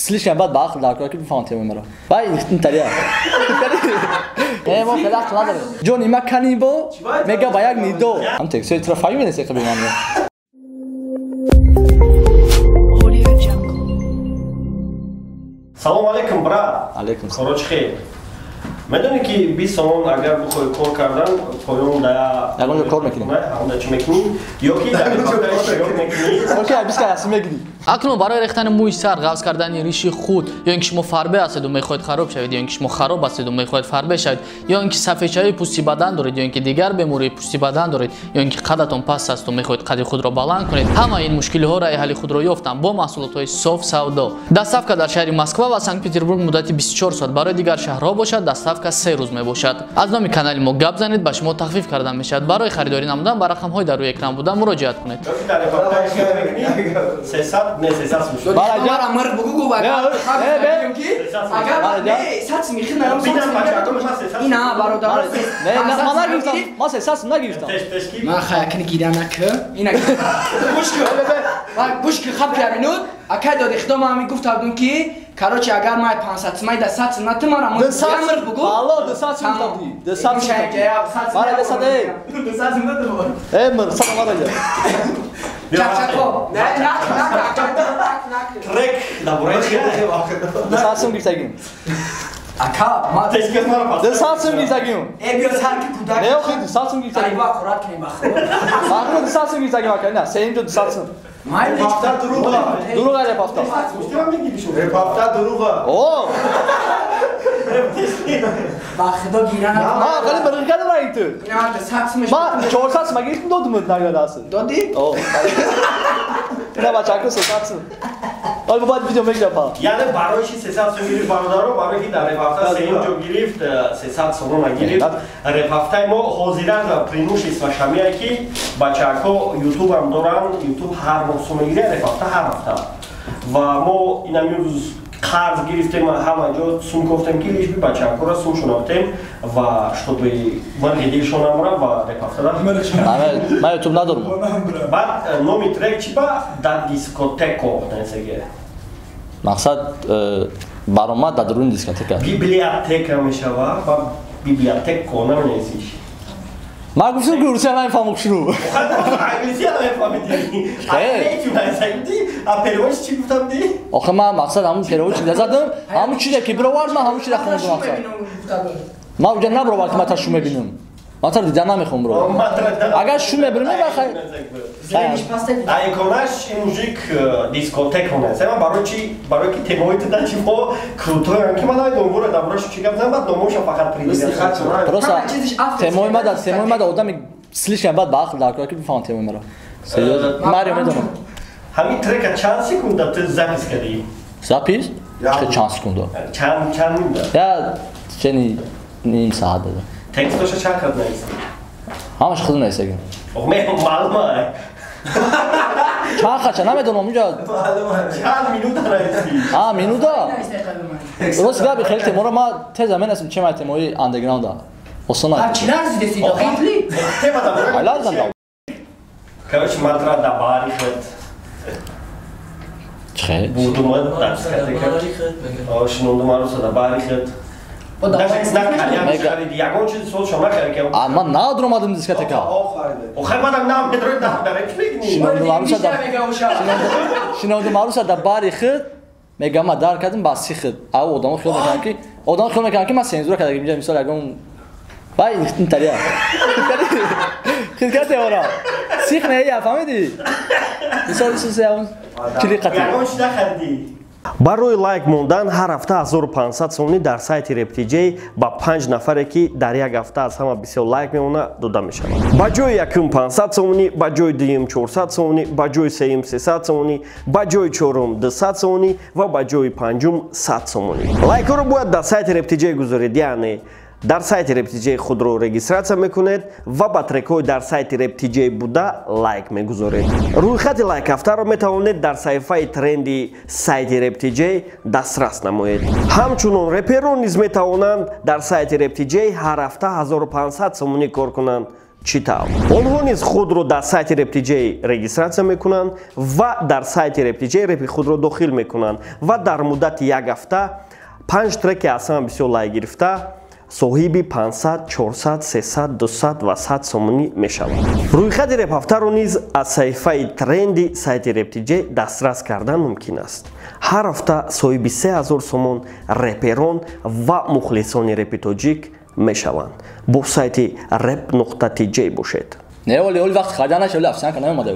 Слишком бад ба ақл дар кор ки бифаҳмам темаи маро. Вай интария. Не, мо хеле ақл надорем. Ҷони ма канибо мега ба як нидо. Ҳам текстҳои туро фаҳмида нест қаби ман. Салом алейкум, брат. Алейкум салом. Короче, хейр. Медонӣ ки 20 сомон агар бихоҳӣ кор кардан, поён да ягон ҷо кор мекунӣ. Ҳамда чӣ мекунӣ? Ё ки дар иштирок мекунӣ? Окей, 20 каси мегирӣ. Акнун барои рехтани мӯи сар, ғафз кардани риши худ, ё ин ки шумо фарбе ҳастеду мехоҳед хароб шавед, ё ин ки шумо хароб ҳастеду мехоҳед фарбе шавед, ё ин ки сафедшавии пӯсти бадан доред, ё ин ки дигар бемории пӯсти бадан доред, ё ин ки қадатон паст асту мехоҳед қади худро баланд кунед, ҳамаи ин мушкилиҳо раи ҳалли худро ёфтанд бо маҳсулотҳои соф савдо. Доставка дар шаҳри Москва ва Санкт-Петербург муддати 24 соат, барои дигар шаҳрҳо бошад доставка 3 рӯз мебошад. Аз номи канали мо гап занед, ба шумо тахфиф карда мешавад. Барои харидорӣ намудан ба рақамҳои дар рӯи экран буда муроҷиат кунед. Не, 300 сум. Мара мир бугу агар ки агар не 100 михи нарам ина бародар. Не, ман нагирифтам. Ман 300 сум нагирифтам. Ман хаякни гира нак. Ина гӯш ки. Гӯш ки хаб ки минут. Акай доди худо ман ҳамин гуфтам ки короче агар ман 500 сум да 100 сум нату мара мир бугу. Алло, 200 сум додӣ. 200 сум. Мара 200 эй. 200 сум нату. Эй, мир, салом алейкум. Чак-чако. Не, нак, нак, нак, нак. Трек дабораи чи? 200 сум гирифтагим. Ака, ма тезкес мара пас. 200 сум гирифтагим. Э, биё сар ки кӯдак. Не, охи 200 сум гирифтагим. Айва хӯрак кунем бахо. Бахо 200 сум гирифтагим ака, на, сеюм ҷо 200 сум. Май пафта дурӯға. Дурӯға репафта. Муштирам мегири шумо. Репафта дурӯға. О! Ба худо гира на. Ма хеле баракат дорам ту. Ина 200 сум. Ма 400 сум гирифтам додум награда аст. Додӣ? О. Ина бачако 300 сум. Ҳол баъд видео мегирам па. Яъне барои чи 300 сум гирифт бародаро, барои ки дар репафта сеюм ҷо гирифт, 300 сомона гирифт. Репафтаи мо ҳозиран преимущество шамия ки бачако ютубам доранд, ютуб ҳар моҳ сум мегирад, репафта ҳар ҳафта. Ва мо ина имрӯз қарз гирифтем, ҳама ҷо сум кофтем ки лишби бачакора сум шунофтем ва чтобы мирғи дилшон амра ва репафтада. Ман ютуб надорам. Баъд номи трек чи ба? Да дискотеко несеге. Мақсад баромад дар даруни дискотека. Библиотека мешава ва библиотеко наменависиш. Ман гуфтам ки русия намефаҳмам шурӯъ. Англисия намефаҳмидӣ. А переводчик чӣ гуфтам ди? Охе ман мақсад ҳамун переводчик назадам, ҳамун чизе ки бировард ман ҳамун чизе хондам мақсад. Ман уҷа набировард ки ман та шу мебинам. Ман та дида намехоҳам бировард. Агар шу мебинам ман хай. Айконаш ин мужик дискотека нест. Ман барои чи барои ки темаҳои ту дар чи мо крутоян ки ман намедонам бура дар бораи чӣ гап занам, баъд номошам фақат придига. Просто темаҳои ма дар одами слишком бад ба ақл дар кор ки бифаҳмам темаи маро. Серьёзно. Марио медонам. Ҳамин трека чанд секунда ту запис кардӣ? Запис? Чанд секунда? Чанд минута? Я чени ним саат дада. Текстоша чанд қад нависӣ? Ҳамаш худ нависагим. Ох, маълума. Чанд қача намедонам уҷа. Чанд минута нависӣ? А, минута? Рост гапи хеле темаро ман теза менасим че май темаҳои андерграунда. Осона. А чи ларзидеси дохитли? Тема да. Ларзам. Короче, мантра да бари хед. Чхе? Бурдумад дар дискотека. Шинондум аруса да бари хед. Даже на кальян хариди, ягон чизи сол шума хариди. А ман надромадам дискотека. Охир мадам нам медрои да дар чӣ мегини? Шинондум аруса да бари хед, мегам ма дар кардам ба си хед. А одамо хиёл мекунанд ки одамо хиёл мекунанд ки ман сензура кардагим инҷа мисол ягон вай интария. Хидкате ора. Сих не я фаҳмидӣ? Мисол исус ягон чили қатӣ. Ягон чиз нахаридӣ. Барои лайк мондан ҳар ҳафта 1500 сомонӣ дар сайти RapTJ ба 5 нафаре ки дар як ҳафта аз ҳама бисёр лайк мемонад дода мешавад. Ба ҷои якум 500 сомонӣ, ба ҷои дуюм 400 сомонӣ, ба ҷои сеюм 300 сомонӣ, ба ҷои чорум 200 сомонӣ ва ба ҷои панҷум 100 сомонӣ. Лайкҳоро бояд дар сайти RapTJ гузоред, яъне дар сайти RapTJ худро регистратсия мекунед ва ба трекҳои дар сайти RapTJ буда лайк мегузоред. Рӯйхати лайкҳафтаро метавонед дар саҳифаи тренди сайти RapTJ дастрас намоед. Ҳамчунон реперон низ метавонанд дар сайти RapTJ ҳар ҳафта 1500 сомонӣ кор кунанд. Чӣ тавр? Онҳо низ худро дар сайти RapTJ регистратсия мекунанд ва дар сайти RapTJ репи худро дохил мекунанд ва дар муддати як ҳафта 5 треки аз ҳама бисёр лайк гирифта соҳиби 500, 400, 300, 200 ва 100 сомонӣ мешаванд. Рӯйхати репҳафтаро низ аз саҳифаи тренди сайти RapTJ дастрас кардан мумкин аст. Ҳар ҳафта соҳиби 3000 сомон реперон ва мухлисони репи тоҷик мешаванд. Бо сайти rap.tj бошед. Не, оли оли вақт харида нашуд, оли официант наомада.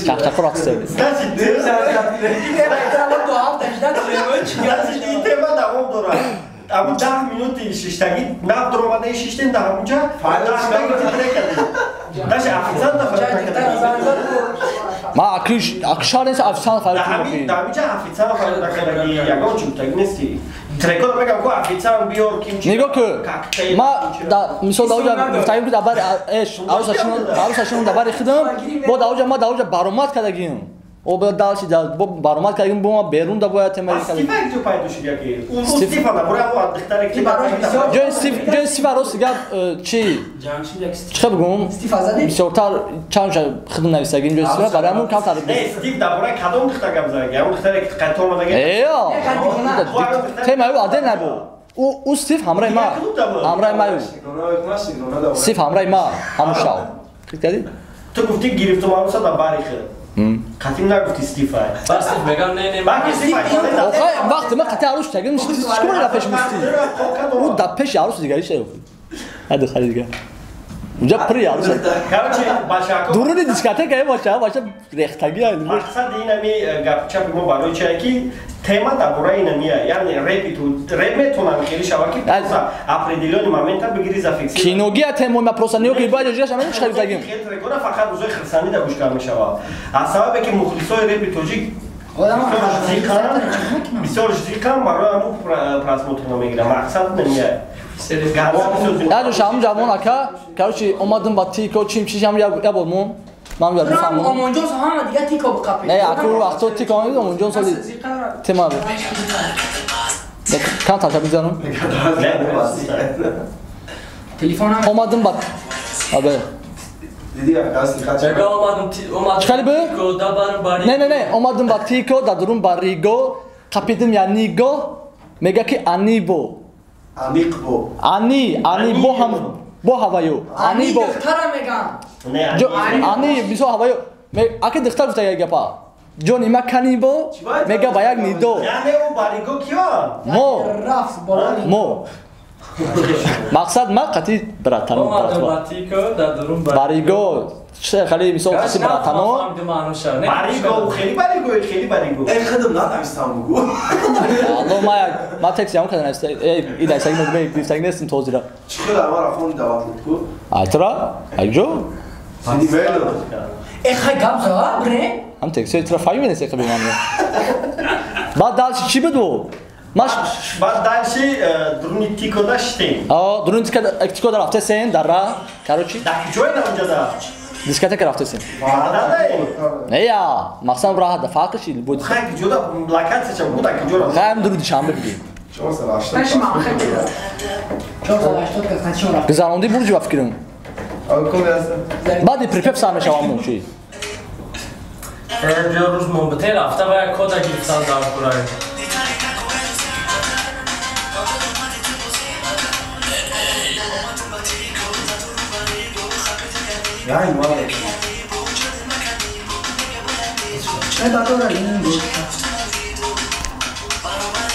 Чақчақо рақс кард. Значит, тема давом дорад. Аму 10 минути шиштагӣ нав дуромадаи шиштем дар ҳамунҷа даже официант ма акиш акшар нест официант фарқ мекунад. Дар ҳаминҷа официант фарқ накардаги ягон чӣ гуфтагӣ нести. Трекоро мегам ку официант биёр ким чи. Нигоҳ ку. Ма да мисол даоҷа гуфтагим ки дар бари эш арӯсашинон дар бари хидам бо даоҷа ма даоҷа баромад кардагим. О бо дальше да бо баромад кардагим бо ма берун да бояд темари кардагим. Стифа ҷо пайдо шуд яки. У Стифа на бура у духтаре ки ҷои Стив ҷои Стифа рост гап чи чӣ бигӯм? Стифа задӣ? Бисёртар чанд ша хидм нависагим ҷои Стифа барои ҳамун камтар. Не, Стив дар бораи кадом духтар гап задаги? Ҳамун духтаре ки қайта омадаги? Э, темаи ӯ адел набуд. У Стив ҳамраи ма. Ҳамраи ма ӯ. Стив ҳамраи ма ҳамун шав. Кардӣ? Ту гуфтӣ гирифтум арӯса дар бари хид. Қатим нагуфти Стифа. Бас Стив мегам не не. Охай вақти ма қати арӯс тагим чӣ кор дар пеш мисти? Ӯ дар пеши арӯс дигари шав. Ҳади хари дигар. Унҷа пури арӯс. Короче, бачако. Дуруни дискотека е бача, бача рехтагӣ ай. Мақсади инами гапчапи мо барои чие ки тема дар бораи инамия, яъне репи ту реп метонам хеле шава ки просто определённый момента бигири зафиксир. Киногия тема ма просто ниё ки бояд ҷояш ҳамин чӣ харидагим. Хеле трекора фақат рӯзои хирсандӣ дар гӯш карда мешавад. Аз сабабе ки мухлисои репи тоҷик бисёр зиқан барои ҳамун просмотр намегирам. Мақсад намия. Яъне ҳамун ҷавон ака, короче, омадам ба тико чим чиш ҳам я бор мон. Ман я бифаҳмам. Омонҷон ҳама дига тико биқапед. Не, аку вақто тико омад, Омонҷон соли тема. Кам таша бизанам. Телефон омадам ба абе. Чикали бу? Не, не, не, омадам ба тико, дар дурун ба риго, қапидим я ниго, мега ки анибо. Аниқбо. Ани, ани бо ҳам бо ҳаваю. Ани бо. Духтара мегам. Ани бисо ҳаваю. Аки духтар гуфта як гапа. Ҷони ма кани бо, мега ба як нидо. Яъне ӯ бариго киё? Мо. Мо. Мақсад ма қати братано братва. Бариго. Хеле мисол қати братано. Бариго, хеле бариго, хеле бариго. Эй хидм натавистам бугу. Алло ма ма текст ям кадан аст. Эй и дайсаг мо гирифтаг нестим тозира. Чӣ хел ама рафон даъват ку? Атра? Айҷо? Сиди мейло. Э хай гап за, бре? Ҳам текст тра фаҳмида нест хеле ман. Баъд дальше чӣ буд? Маш баъд дальше дуруни тико да шитем. А, дуруни тико тико да рафтесен дар ра, короче. Дар куҷое дар онҷа да? Дискотека рафтесен. Да, не я, мақсад раҳат да фарқи чи буд. Хай куҷо да локатсия ча буд, куҷо ра? Хай ҳам дуруни душанбе бигем. 480. 480 кас қачон рафт. Гузаронди бурҷи ба фикрам. Баъди припев сар мешавам мо чи. Биё рӯз момбите рафта ва як кода гирифтан дар курай.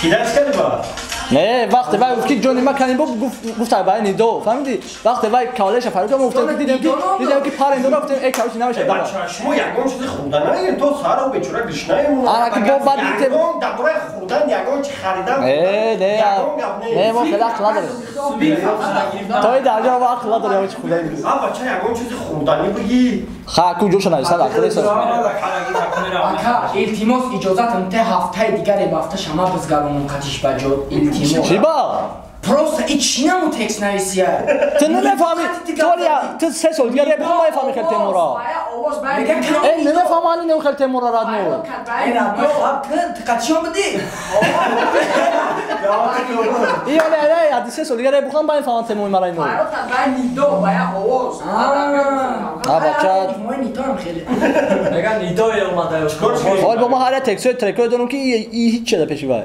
Кидаш кардӣ ба? Не, вақте вай гуфт ки ҷони ма канибо гуфт бай нидо, фаҳмидӣ? Вақте вай кавалеша фарёд кард, мо гуфтем ки дидем ки пар индора гуфтем эй короче намешавад. Бача, шумо ягон чизи хӯрдан нагиред, то саро бечора гушнаемон. Ана ки бо баъд ягон дар бораи хӯрдан ягон чи харидан. Не, не, не, мо хеле ақл надорем. То ин дарҷа мо ақл надорем ягон чи хӯрдан. А бача ягон чизи хӯрданӣ бигӣ. Ха, ку ҷоша нависад ақл нест. Ака, илтимос иҷозатам те ҳафтаи дигаре ба ҳафта шама бизгаронам қатиш ба ҷо. Илтимос. Чӣ ба? Просто и чӣ наму текст нависия? Ту намефаҳмӣ, Тория, ту се сол дигар реп намефаҳмӣ хел темура. Эй, намефаҳмани нем хел темура радно. Эй, радно, хаб кун, ту қатишон будӣ? Ё не, не, се сол дигар рэп бухонам, ба мефаҳмам темои мара ино. А бача Меган нидое омада ё. Ҳол бо ма ҳар як текстҳои трекҳое дорам, ки и ҳеч чеда пеши вай.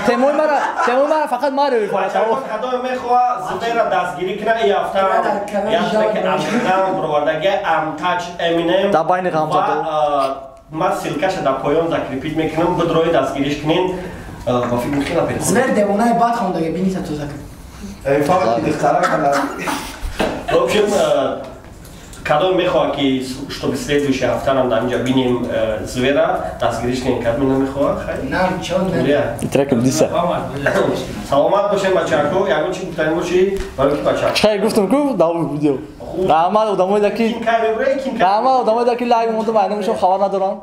Темои мара фақат Марио мефаҳмад. Бачаҳо, кадоме мехоҳа Зубера дастгирӣ кунад, и ҳафта як треки андерграунд баровардаги, Амтач Эминем. Дар байни ғамзадо. Ман ссылкаша дар поён закрепить мекунам, бидрои дастгириш кунен. Ба фикр хела пеш. Звер девонаи бад хондаги, бинита тоза кун. Фақат духтара кала. В общем, кадом мехоҳа, ки чтобы следующий ҳафтарам дар инҷа бинем Звера, дастгириш кунен. Кадоме намехоҳа, хайр. Нам чо не. Трекам диса. Саломат бошем, бачако. Ягон чи гуфтанӣ бошӣ барои ки бачако? Чай гуфтам ку дар видео. Раҳмат одамое ки Ким кай мебура, ким кай? Раҳмат одамое ки лайк мондам, айномишон хабар надорам.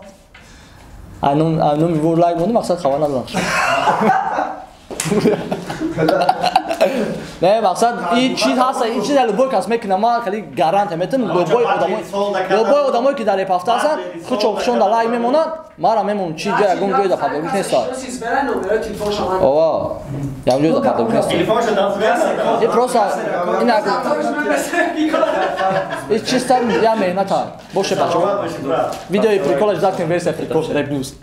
Айном вор лайк мондам, мақсад хабар надорам. Не, мақсад ин чиз ҳаст, ин чиз любой кас мекунам, ман хеле гарантия метам, любой одамое ки дар реп ҳафта ҳастанд, худшон худшон дар лайк мемонанд, мара мемонам, чи ҷо ягон ҷой дар пардогиш нест. Ова, ягон ҷой дар пардогиш нест. Телефоншо даст. И просто ин ин чиста я меҳната. Боше, бачаҳо. Видеои приколаш закнем, версия прикол Rap News.